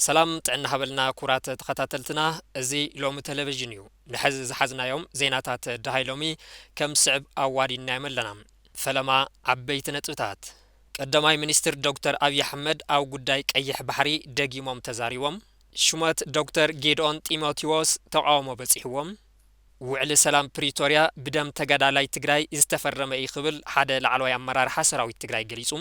ሰላም ጥዕና ሃበልና ክቡራት ተኸታተልትና፣ እዚ ሎሚ ቴሌቪዥን እዩ። ንሐዚ ዝሓዝናዮም ዜናታት ደሃይ ሎሚ ከም ስዕብ ኣዋዲድናዮም ኣለና። ፈለማ ዓበይቲ ነጥብታት። ቀዳማይ ሚኒስትር ዶክተር ኣብይ ኣሕመድ ኣብ ጉዳይ ቀይሕ ባሕሪ ደጊሞም ተዛሪቦም። ሹመት ዶክተር ጌድኦን ጢሞቴዎስ ተቃውሞ በጺሕዎም። ውዕሊ ሰላም ፕሪቶርያ ብደም ተጋዳላይ ትግራይ ዝተፈረመ እዩ ክብል ሓደ ላዕለዋይ ኣመራርሓ ሰራዊት ትግራይ ገሊጹ።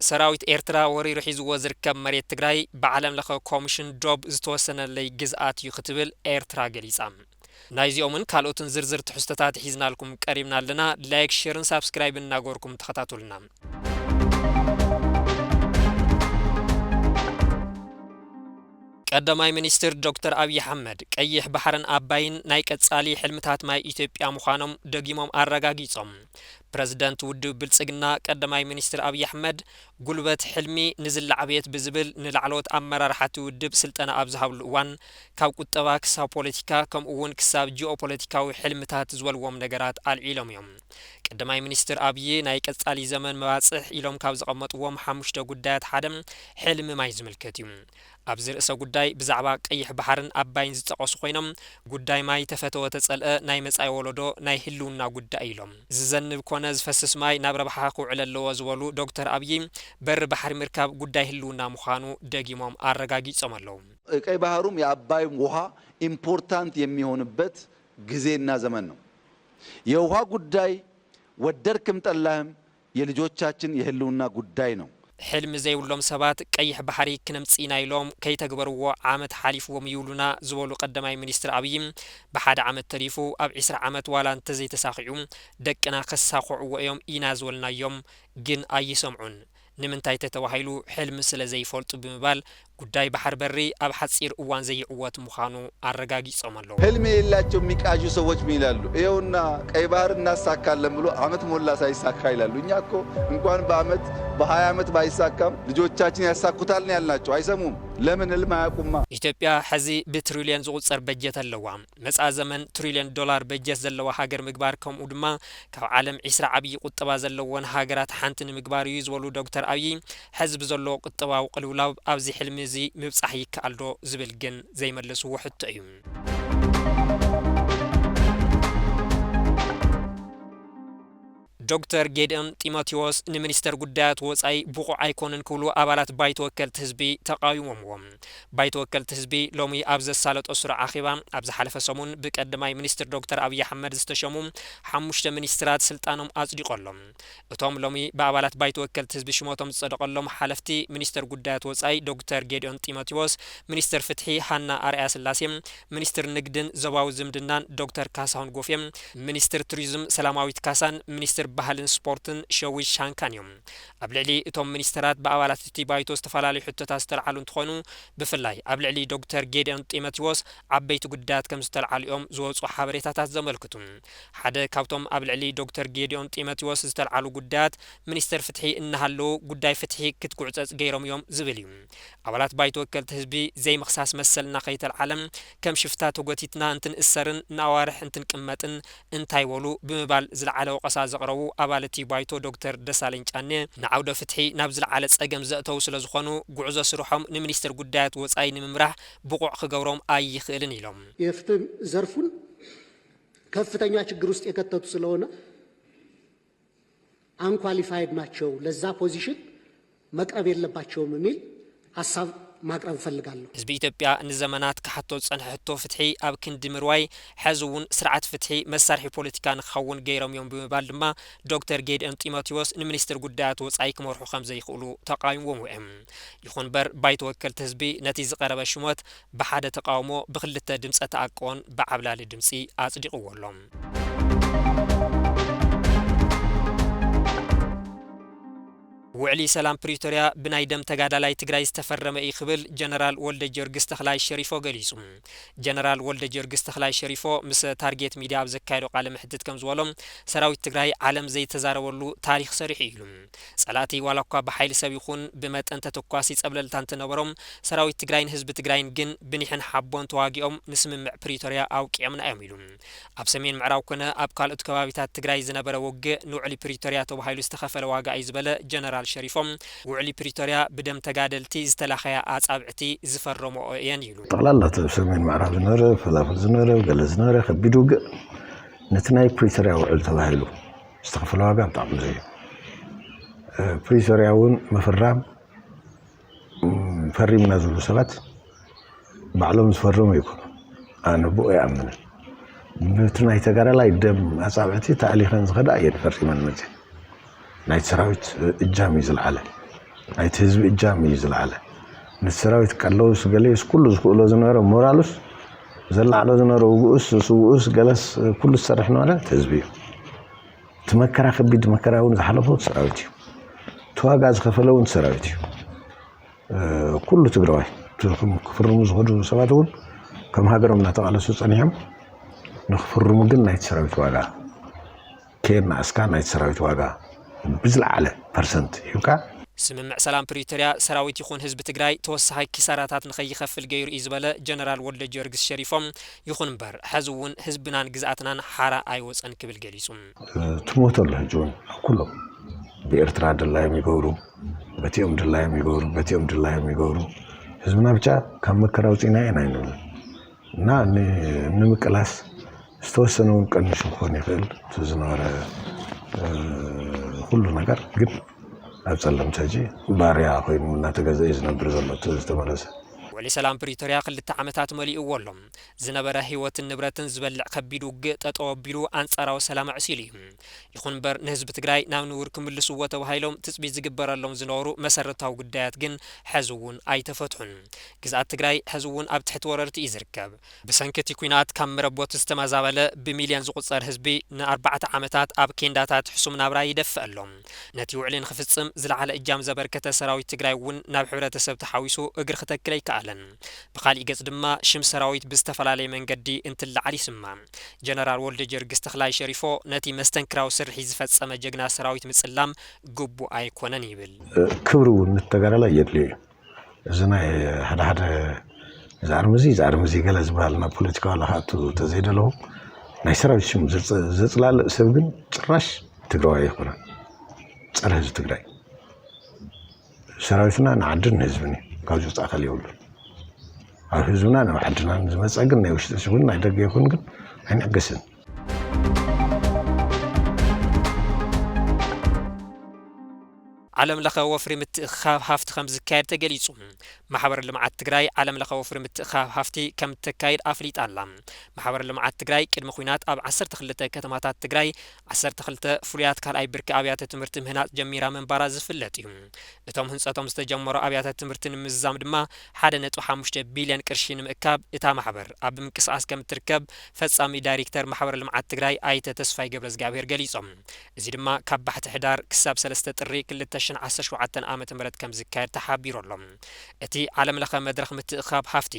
ሰራዊት ኤርትራ ወሪሩ ሒዝዎ ዝርከብ መሬት ትግራይ ብዓለም ለኸ ኮሚሽን ዶብ ዝተወሰነለይ ግዝኣት እዩ ክትብል ኤርትራ ገሊጻ። ናይዚኦምን ካልኦትን ዝርዝር ትሕዝቶታት ሒዝናልኩም ቀሪብና ኣለና። ላይክ፣ ሼርን ሳብስክራይብ እናገበርኩም ተኸታተሉና። ቀዳማይ ሚኒስትር ዶክተር ኣብይ ኣሕመድ ቀይሕ ባሕርን ኣባይን ናይ ቀጻሊ ሕልምታት ማይ ኢትዮጵያ ምዃኖም ደጊሞም ኣረጋጊጾም። ፕረዚደንት ውድብ ብልጽግና ቀዳማይ ሚኒስትር ኣብይ ኣሕመድ ጉልበት ሕልሚ ንዝላዕ ቤት ብዝብል ንላዕለዎት ኣመራርሓቲ ውድብ ስልጠና ኣብ ዝሃብሉ እዋን ካብ ቁጠባ ክሳብ ፖለቲካ ከምኡ እውን ክሳብ ጂኦፖለቲካዊ ሕልምታት ዝበልዎም ነገራት ኣልዒሎም እዮም። ቀዳማይ ሚኒስትር ኣብይ ናይ ቀጻሊ ዘመን መባጽሕ ኢሎም ካብ ዘቐመጥዎም ሓሙሽተ ጉዳያት ሓደ ሕልሚ ማይ ዝምልከት እዩ። ኣብዚ ርእሰ ጉዳይ ብዛዕባ ቀይሕ ባሕርን ኣባይን ዝጠቐሱ ኮይኖም፣ ጉዳይ ማይ ተፈተወ ተጸልአ ናይ መጻኢ ወለዶ ናይ ህልውና ጉዳይ ኢሎም። ዝዘንብ ኮነ ዝፈስስ ማይ ናብ ረብሓ ክውዕል ኣለዎ ዝበሉ ዶክተር ኣብይ፣ በሪ ባሕሪ ምርካብ ጉዳይ ህልውና ምዃኑ ደጊሞም ኣረጋጊጾም ኣለዉ። ቀይ ባህሩም የአባይም ውሃ ኢምፖርታንት የሚሆንበት ጊዜና ዘመን ነው። የውሃ ጉዳይ ወደድክም ጠላህም የልጆቻችን የህልውና ጉዳይ ነው። ሕልሚ ዘይብሎም ሰባት ቀይሕ ባሕሪ ክነምጽእ ኢና ኢሎም ከይተግበርዎ ዓመት ሓሊፍዎም ይብሉና ዝበሉ ቀዳማይ ሚኒስትር ኣብይ፣ ብሓደ ዓመት ተሪፉ ኣብ ዒስራ ዓመት ዋላ እንተዘይተሳኺዑ ደቅና ከሳኽዕዎ እዮም ኢና ዝበልናዮም፣ ግን ኣይሰምዑን። ንምንታይ ተተባሂሉ ሕልሚ ስለ ዘይፈልጡ ብምባል ጉዳይ ባሕር በሪ ኣብ ሓጺር እዋን ዘይዕወት ምዃኑ ኣረጋጊጾም ኣለዉ። ህልም የሌላቸው የሚቃዡ ሰዎች ምን ይላሉ? ይኸውና ቀይ ባህር እናሳካለን ብሎ ዓመት ሞላ ሳይሳካ ይላሉ። እኛ እኮ እንኳን በዓመት በሃያ ዓመት ባይሳካም ልጆቻችን ያሳኩታል ነው ያልናቸው። አይሰሙም። ለምን? ህልም አያውቁማ። ኢትዮጵያ ሕዚ ብትሪልዮን ዝቑጸር በጀት ኣለዋ። መጻኢ ዘመን ትሪልዮን ዶላር በጀት ዘለዋ ሃገር ምግባር ከምኡ ድማ ካብ ዓለም ዒስራ ዓብዪ ቁጠባ ዘለወን ሃገራት ሓንቲ ንምግባር እዩ ዝበሉ ዶክተር ኣብዪ፣ ሕዚ ብዘሎ ቁጠባዊ ቅልውላው ኣብዚ ሕልሚ እዚ ምብጻሕ ይከኣል ዶ ዝብል ግን ዘይመለስዎ ሕቶ እዩ። ዶክተር ጌድኦን ጢሞቴዎስ ንሚኒስተር ጉዳያት ወጻኢ ብቑዕ ኣይኮነን ክብሉ ኣባላት ባይቶ ወከልቲ ህዝቢ ተቓዊሞምዎም። ባይቶ ወከልቲ ህዝቢ ሎሚ ኣብ ዘሳለጦ ስሩዕ ኣኼባ፣ ኣብ ዝሓለፈ ሰሙን ብቀዳማይ ሚኒስትር ዶክተር ኣብይ ኣሕመድ ዝተሸሙ ሓሙሽተ ሚኒስትራት ስልጣኖም ኣጽዲቑ ኣሎ። እቶም ሎሚ ብኣባላት ባይቶ ወከልቲ ህዝቢ ሽሞቶም ዝጸደቐሎም ሓለፍቲ ሚኒስተር ጉዳያት ወጻኢ ዶክተር ጌድኦን ጢሞቴዎስ፣ ሚኒስተር ፍትሒ ሃና ኣርኣያ ስላሴ፣ ሚኒስትር ንግድን ዞባዊ ዝምድናን ዶክተር ካሳሁን ጎፌ፣ ሚኒስትር ቱሪዝም ሰላማዊት ካሳን ሚኒስትር ባህልን ስፖርትን ሸዊት ሻንካን እዮም። ኣብ ልዕሊ እቶም ሚኒስተራት ብኣባላት እቲ ባይቶ ዝተፈላለዩ ሕቶታት ዝተልዓሉ እንትኾኑ፣ ብፍላይ ኣብ ልዕሊ ዶክተር ጌድዮን ጢሞቴዎስ ዓበይቲ ጉዳያት ከም ዝተልዓሉ እዮም ዝወፁ ሓበሬታታት ዘመልክቱ። ሓደ ካብቶም ኣብ ልዕሊ ዶክተር ጌድዮን ጢሞቴዎስ ዝተልዓሉ ጉዳያት፣ ሚኒስተር ፍትሒ እናሃለዉ ጉዳይ ፍትሒ ክትጉዕፀፅ ገይሮም እዮም ዝብል እዩ። ኣባላት ባይቶ ወከልቲ ህዝቢ ዘይምኽሳስ መሰልና ከይተልዓለ፣ ከም ሽፍታ ተጎቲትና እንትንእሰርን ንኣዋርሕ እንትንቅመጥን እንታይ በሉ ብምባል ዝለዓለ ወቐሳ ዘቕረቡ ኣባል እቲ ባይቶ ዶክተር ደሳለኝ ጫኔ፣ ንዓውደ ፍትሒ ናብ ዝለዓለ ጸገም ዘእተዉ ስለ ዝኾኑ፣ ጉዕዞ ስርሖም ንሚኒስትር ጉዳያት ወጻኢ ንምምራሕ ብቑዕ ክገብሮም ኣይኽእልን ኢሎም። የፍትህ ዘርፉን ከፍተኛ ችግር ውስጥ የከተቱ ስለሆነ አንኳሊፋይድ ናቸው ለዛ ፖዚሽን መቅረብ የለባቸውም የሚል ሀሳብ ማቅረብ እፈልጋለሁ። ህዝቢ ኢትዮጵያ ንዘመናት ክሓቶ ዝጸንሐ ሕቶ ፍትሒ ኣብ ክንዲ ምርዋይ፣ ሕዚ እውን ስርዓት ፍትሒ መሳርሒ ፖለቲካ ንክኸውን ገይሮም እዮም ብምባል ድማ ዶክተር ጌድኦን ጢሞቴዎስ ንሚኒስትር ጉዳያት ወጻኢ ክመርሑ ከም ዘይኽእሉ ተቃዊሞም ውዕም። ይኹን እምበር ባይቶ ወከልቲ ህዝቢ ነቲ ዝቀረበ ሽሞት ብሓደ ተቃውሞ ብክልተ ድምፀ ተኣቅቦን ብዓብላሊ ድምፂ ኣጽዲቕዎ ኣሎ። ውዕሊ ሰላም ፕሪቶርያ ብናይ ደም ተጋዳላይ ትግራይ ዝተፈረመ እዩ ክብል ጀነራል ወልደ ጊዮርጊስ ተኽላይ ሸሪፎ ገሊጹ። ጀነራል ወልደ ጊዮርጊስ ተኽላይ ሸሪፎ ምስ ታርጌት ሚድያ ኣብ ዘካየዶ ቃለ መሕትት ከም ዝበሎ፣ ሰራዊት ትግራይ ዓለም ዘይተዛረበሉ ታሪኽ ሰሪሑ እዩ ኢሉ። ጸላእቲ ዋላ እኳ ብሓይሊ ሰብ ይኹን ብመጠን ተተኳሲ ጸብለልታ እንተነበሮም፣ ሰራዊት ትግራይን ህዝቢ ትግራይን ግን ብኒሕን ሓቦን ተዋጊኦም ንስምምዕ ፕሪቶርያ ኣብቂዖምና እዮም ኢሉ። ኣብ ሰሜን ምዕራብ ኮነ ኣብ ካልኦት ከባቢታት ትግራይ ዝነበረ ውግእ ንውዕሊ ፕሪቶርያ ተባሂሉ ዝተኸፈለ ዋጋ እዩ ዝበለ ጀነራል ሸሪፎም፣ ውዕሊ ፕሪቶርያ ብደም ተጋደልቲ ዝተላኸያ ኣጻብዕቲ ዝፈረምኦ እየን ይብሉ። ጠቕላላ እቲ ኣብ ሰሜን ምዕራብ ዝነበረ፣ ፈላፍል ዝነበረ፣ ገለ ዝነበረ ከቢድ ውግእ ነቲ ናይ ፕሪቶርያ ውዕል ተባሂሉ ዝተኸፈለ ዋጋ ብጣዕሚ ብዙሕ እዩ። ፕሪቶርያ እውን ምፍራም ፈሪምና ዝብሉ ሰባት ባዕሎም ዝፈርሙ ይኮኑ። ኣነ ብኡ ይኣምንን። ብቲ ናይ ተጋዳላይ ደም ኣጻብዕቲ ተኣሊኸን ዝኸዳ እየን ፈሪመን መፅን። ናይቲ ሰራዊት እጃም እዩ ዝለዓለ፣ ናይቲ ህዝቢ እጃም እዩ ዝለዓለ። ነቲ ሰራዊት ቀለውስ ገሌስ ኩሉ ዝክእሎ ዝነበረ ሞራሉስ ዘላዕሎ ዝነበረ ውግኡስ ስውኡስ ገለስ ኩሉ ዝሰርሕ ነበረ እቲ ህዝቢ እዩ። እቲ መከራ ከቢድ መከራ እውን ዝሓለፎ ሰራዊት እዩ። እቲ ዋጋ ዝኸፈለ እውን ሰራዊት እዩ። ኩሉ ትግራዋይ ክፍርሙ ዝኸዱ ሰባት እውን ከም ሃገሮም እናተቓለሱ ፀኒሖም ንክፍርሙ ግን ናይቲ ሰራዊት ዋጋ ከየናእስካ ናይቲ ሰራዊት ዋጋ ብዝለዓለ ፐርሰንት ሂብካ ስምምዕ ሰላም ፕሪቶርያ ሰራዊት ይኹን ህዝቢ ትግራይ ተወሳኺ ኪሳራታት ንኸይኸፍል ገይሩ እዩ ዝበለ ጀነራል ወልደ ጊዮርጊስ ሸሪፎም፣ ይኹን እምበር ሕዚ እውን ህዝብናን ግዝኣትናን ሓራ ኣይወፀን ክብል ገሊፁ። ትሞት ኣሎ ሕጂ እውን ኣብ ኩሎም ብኤርትራ ድላዮም ይገብሩ፣ በቲኦም ድላዮም ይገብሩ፣ በቲኦም ድላዮም ይገብሩ። ህዝብና ብቻ ካብ መከራ ኣውፂእና ኢና ኣይንብልን እና ንምቅላስ ዝተወሰነ እውን ቀንሹ ክኾን ይኽእል እቲ ዝነበረ ኩሉ ነገር ግን ኣብ ፀለምቲ ሕጂ ባርያ ኮይኑ እናተገዘ እዩ ዝነብር ዘሎ እቲ ዝተመለሰ። ውዕሊ ሰላም ፕሪቶርያ ክልተ ዓመታት መሊእዎ ኣሎ። ዝነበረ ህይወትን ንብረትን ዝበልዕ ከቢድ ውግእ ጠጠው ኣቢሉ ኣንጻራዊ ሰላም ኣዕሲሉ እዩ። ይኹን እምበር ንህዝቢ ትግራይ ናብ ንቡር ክምልስዎ ተባሂሎም ትፅቢት ዝግበረሎም ዝነበሩ መሰረታዊ ጉዳያት ግን ሕዚ እውን ኣይተፈትሑን። ግዝኣት ትግራይ ሕዚ እውን ኣብ ትሕቲ ወረርቲ እዩ ዝርከብ። ብሰንኪ እቲ ኲናት ካብ መረቦቱ ዝተመዛበለ ብሚልዮን ዝቑጸር ህዝቢ ንኣርባዕተ ዓመታት ኣብ ኬንዳታት ሕሱም ናብራ ይደፍእ ኣሎ። ነቲ ውዕሊ ንኽፍጽም ዝለዓለ እጃም ዘበርከተ ሰራዊት ትግራይ እውን ናብ ሕብረተሰብ ተሓዊሱ እግሪ ክተክል ኣይከኣለን። ብኻሊእ ገጽ ድማ ሽም ሰራዊት ብዝተፈላለየ መንገዲ እንትለዓል ይስማዕ። ጀነራል ወልደ ጀርግስ ተኽላይ ሸሪፎ ነቲ መስተንክራዊ ስርሒት ዝፈጸመ ጀግና ሰራዊት ምጽላም ግቡእ ኣይኮነን ይብል። ክብሪ እውን ንተጋዳላይ የድልዮ እዩ። እዚ ናይ ሓደ ሓደ እዚ ኣርሚ እዚ እዚ ኣርሚ እዚ ገለ ዝበሃል ናብ ፖለቲካ ዋላ ክኣቱ ተዘይደለኹ ናይ ሰራዊት ሽም ዘጽላልእ ሰብ ግን ጭራሽ ትግራዋይ ኣይኮነን። ፀረ ህዝቢ ትግራይ ሰራዊትና ንዓድን ንህዝብን እዩ። ካብዚ ወፃእ ካልእ የብሉን። ኣብ ህዝብና ናብ ዓድናን ዝመፀ ግን ናይ ውሽጢ ይኹን ናይ ደገ ይኹን ግን ኣይንዕገስን። ዓለም ለኸ ወፍሪ ምትእኽኻብ ሃፍቲ ከም ዝካየድ ተገሊጹ። ማሕበር ልምዓት ትግራይ ዓለም ለኸ ወፍሪ ምትእኽኻብ ሃፍቲ ከም እተካይድ ኣፍሊጣ ኣላ። ማሕበር ልምዓት ትግራይ ቅድሚ ኲናት ኣብ ዓሰርተ ክልተ ከተማታት ትግራይ ዓሰርተ ክልተ ፍሉያት ካልኣይ ብርኪ ኣብያተ ትምህርቲ ምህናፅ ጀሚራ ምንባራ ዝፍለጥ እዩ። እቶም ህንፀቶም ዝተጀመሩ ኣብያተ ትምህርቲ ንምዝዛም ድማ ሓደ ነጥቢ ሓሙሽተ ቢልዮን ቅርሺ ንምእካብ እታ ማሕበር ኣብ ምንቅስቃስ ከም እትርከብ ፈፃሚ ዳይሬክተር ማሕበር ልምዓት ትግራይ ኣይተ ተስፋይ ገብረዝግኣብሄር ገሊፆም። እዚ ድማ ካብ ባሕቲ ሕዳር ክሳብ ሰለስተ ጥሪ ክልተ ሽሕን ዓሰርተ ሸውዓተን ዓመተ ምህረት ከም ዝካየድ ተሓቢሩ ኣሎ። እቲ ዓለም ለኸ መድረኽ ምትእኻብ ሃፍቲ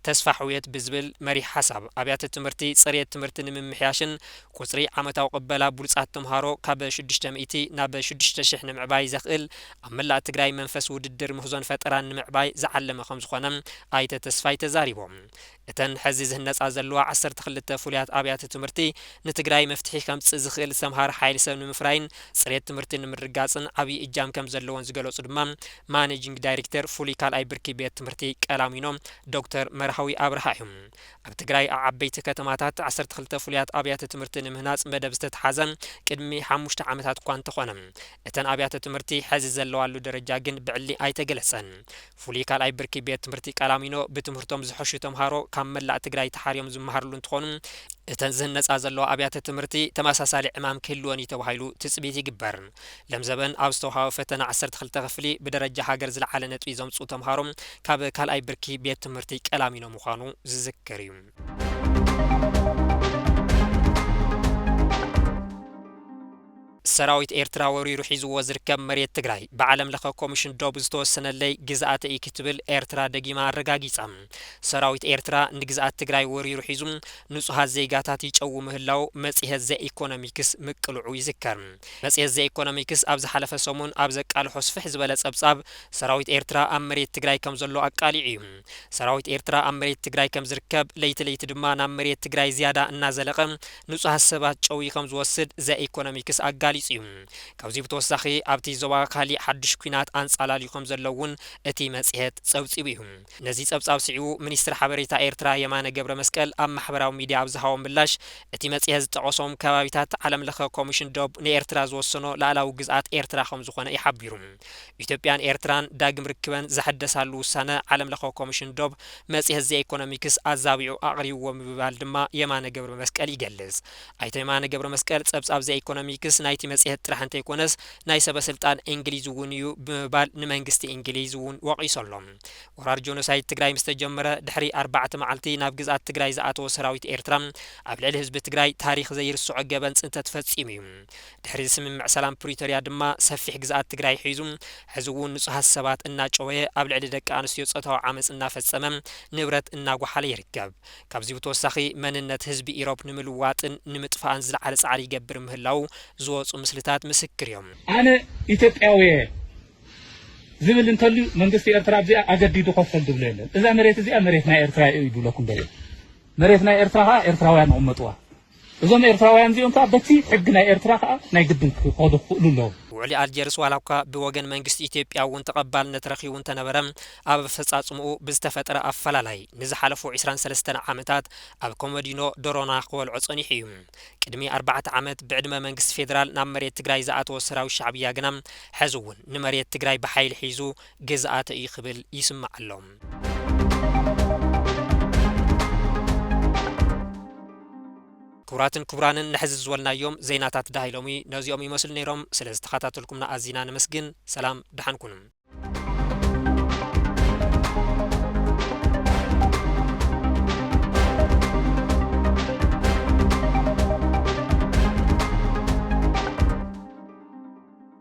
ተስፋ ሕውየት ብዝብል መሪሕ ሓሳብ ኣብያተ ትምህርቲ ፅሬት ትምህርቲ ንምምሕያሽን ቁፅሪ ዓመታዊ ቅበላ ብሉፃት ተምሃሮ ካብ ሽዱሽተ ሚእቲ ናብ ሽዱሽተ ሽሕ ንምዕባይ ዘኽእል ኣብ መላእ ትግራይ መንፈስ ውድድር ምህዞን ፈጠራን ንምዕባይ ዝዓለመ ከም ዝኾነ ኣይተ ተስፋይ ተዛሪቦም። እተን ሕዚ ዝህነፃ ዘለዋ ዓሰርተ ክልተ ፍሉያት ኣብያተ ትምህርቲ ንትግራይ መፍትሒ ከምፅእ ዝኽእል ዝተምሃረ ሓይሊ ሰብ ንምፍራይን ፅሬት ትምህርቲ ንምርግጋፅን ዓብዪ እጃም ከም ዘለዎን ዝገለፁ ድማ ማኔጂንግ ዳይሬክተር ፍሉይ ካልኣይ ብርኪ ቤት ትምህርቲ ቀላሚኖ ዶክተር መርሃዊ ኣብርሃ እዮም። ኣብ ትግራይ ኣብ ዓበይቲ ከተማታት ዓሰርተ ክልተ ፍሉያት ኣብያተ ትምህርቲ ንምህናፅ መደብ ዝተትሓዘ ቅድሚ ሓሙሽተ ዓመታት እኳ እንተኾነ እተን ኣብያተ ትምህርቲ ሕዚ ዘለዋሉ ደረጃ ግን ብዕሊ ኣይተገለፀን። ፍሉይ ካልኣይ ብርኪ ቤት ትምህርቲ ቀላሚኖ ብትምህርቶም ዝሐሹ ተምሃሮ ካብ መላእ ትግራይ ተሓርዮም ዝመሃርሉ እንትኾኑ እተን ዝህነፃ ዘለዋ ኣብያተ ትምህርቲ ተመሳሳሊ ዕማም ክህልወን እዩ ተባሂሉ ትፅቢት ይግበር። ለምዘበን ኣብ ዝተውሃበ ፈተና ዓሰርተ ክልተ ክፍሊ ብደረጃ ሃገር ዝለዓለ ነጥቢ ዘምፅኡ ተምሃሮ ካብ ካልኣይ ብርኪ ቤት ትምህርቲ ቀላሚኖ ምዃኑ ዝዝከር እዩ። ሰራዊት ኤርትራ ወሪሩ ሒዝዎ ዝርከብ መሬት ትግራይ ብዓለም ለኸ ኮሚሽን ዶብ ዝተወሰነለይ ግዝኣተ እዩ ክትብል ኤርትራ ደጊማ ኣረጋጊጻ። ሰራዊት ኤርትራ ንግዝኣት ትግራይ ወሪሩ ሒዙ ንጹሃት ዜጋታት ይጨዊ ምህላው መጽሔት ዘ ኢኮኖሚክስ ምቅልዑ ይዝከር። መጽሔት ዘ ኢኮኖሚክስ ኣብ ዝሓለፈ ሰሙን ኣብ ዘቃልሖ ስፍሕ ዝበለ ጸብጻብ ሰራዊት ኤርትራ ኣብ መሬት ትግራይ ከም ዘሎ ኣቃሊዑ እዩ። ሰራዊት ኤርትራ ኣብ መሬት ትግራይ ከም ዝርከብ ለይቲ ለይቲ ድማ ናብ መሬት ትግራይ ዝያዳ እናዘለቐ ንጹሃት ሰባት ጨዊ ከም ዝወስድ ዘ ኢኮኖሚክስ ኣጋ ገሊጹ እዩ። ካብዚ ብተወሳኺ ኣብቲ ዞባ ካሊእ ሓድሽ ኲናት ኣንጻላልዩ ከም ዘሎ እውን እቲ መጽሔት ጸብጺቡ እዩ። ነዚ ጸብጻብ ስዒቡ ሚኒስትር ሓበሬታ ኤርትራ የማነ ገብረ መስቀል ኣብ ማሕበራዊ ሚድያ ኣብ ዝሃቦ ምላሽ እቲ መጽሔት ዝጠቐሶም ከባቢታት ዓለም ለኸ ኮሚሽን ዶብ ንኤርትራ ዝወሰኖ ላዕላዊ ግዝኣት ኤርትራ ከም ዝኾነ እዩ ሓቢሩ። ኢትዮጵያን ኤርትራን ዳግም ርክበን ዘሐደሳሉ ውሳነ ዓለም ለኸ ኮሚሽን ዶብ መጽሔት ዘ ኢኮኖሚክስ ኣዛቢዑ ኣቕሪብዎ ምባል ድማ የማነ ገብረ መስቀል ይገልጽ። ኣይተ የማነ ገብረ መስቀል ጸብጻብ ዘ ኢኮኖሚክስ ናይቲ መጽሔት ጥራሕ እንተይኮነስ ናይ ሰበ ስልጣን እንግሊዝ እውን እዩ ብምባል ንመንግስቲ እንግሊዝ እውን ወቒሱ ኣሎ። ወራር ጆኖሳይድ ትግራይ ምስ ተጀመረ ድሕሪ ኣርባዕተ መዓልቲ ናብ ግዝኣት ትግራይ ዝኣተወ ሰራዊት ኤርትራ ኣብ ልዕሊ ህዝቢ ትግራይ ታሪኽ ዘይርስዖ ገበን ጽንተት ፈጺሙ እዩ። ድሕሪ ስምምዕ ሰላም ፕሪቶርያ ድማ ሰፊሕ ግዝኣት ትግራይ ሒዙ፣ ሕዚ እውን ንጹሃት ሰባት እናጨወየ፣ ኣብ ልዕሊ ደቂ ኣንስትዮ ጾታዊ ዓመጽ እናፈጸመ፣ ንብረት እናጓሓለ ይርከብ። ካብዚ ብተወሳኺ መንነት ህዝቢ ኢሮብ ንምልዋጥን ንምጥፋእን ዝለዓለ ጻዕሪ ይገብር ምህላው ዝወጹ ምስልታት ምስክር እዮም። ኣነ ኢትዮጵያዊ እየ ዝብል እንተልዩ መንግስቲ ኤርትራ ኣብዚኣ ኣገዲዱ ኮፍ በል ዝብሎ የለን። እዛ መሬት እዚኣ መሬት ናይ ኤርትራ እዩ ይብለኩም ዘሎ። መሬት ናይ ኤርትራ ከዓ ኤርትራውያን ይቕመጥዋ። እዞም ኤርትራውያን እዚኦም ከዓ በቲ ሕጊ ናይ ኤርትራ ከዓ ናይ ግድን ክኸዱ ክኽእሉ ኣለዎም። ውዕሊ ኣልጀርስ ዋላ እኳ ብወገን መንግስቲ ኢትዮጵያ እውን ተቐባልነት ረኺቡ እንተነበረ፣ ኣብ ኣፈጻጽምኡ ብዝተፈጥረ ኣፈላላይ ንዝሓለፉ ዕስራን ሰለስተን ዓመታት ኣብ ኮመዲኖ ዶሮና ክበልዖ ጸኒሑ እዩ። ቅድሚ ኣርባዕተ ዓመት ብዕድመ መንግስቲ ፌደራል ናብ መሬት ትግራይ ዝኣተወ ሰራዊት ሻዕብያ ግና ሕዚ እውን ንመሬት ትግራይ ብሓይሊ ሒዙ ግዝኣተ እዩ ክብል ይስማዕ ኣሎ። ክቡራትን ክቡራንን ንሕዚ ዝበልናዮም ዜናታት ዳሃይሎሚ ነዚኦም ይመስሉ ነይሮም። ስለ ዝተኸታተልኩምና ኣዚና ነመስግን። ሰላም ደሓን ኩኑ።